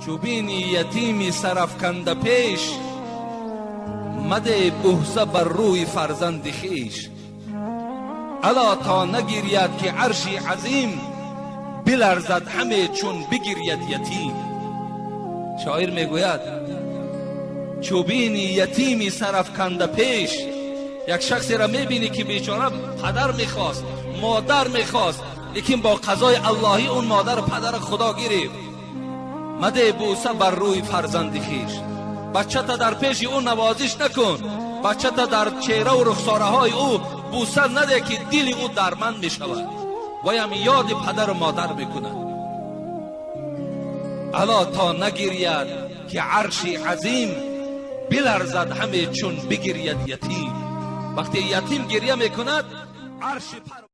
Чу бинӣ ятими сарафканда пеш, мадеҳ бӯса бар рӯи фарзанди хеш. Ало то нагиряд, ки арши азим биларзад ҳаме, чун бигиряд ятим. Шоир мегӯяд: чу бинӣ ятими сарафканда пеш, як шахсеро мебинӣ, ки бечора падар мехост, модар мехост, лекин бо қазои аллоҳӣ он модару падара Худо гирифт. Мадеҳ бӯса бар рӯи фарзанди хеш. Бачата дар пеши ӯ навозиш накун, бачата дар чеҳраву рухсораҳои ӯ бӯса наде, ки дили ӯ дарманд мешавад, ваям ёди падару модар мекунад. Ало то нагиряд, ки арши азим биларзад ҳаме, чун бигиряд ятим. Вақте ятим гирья мекунад, арши пар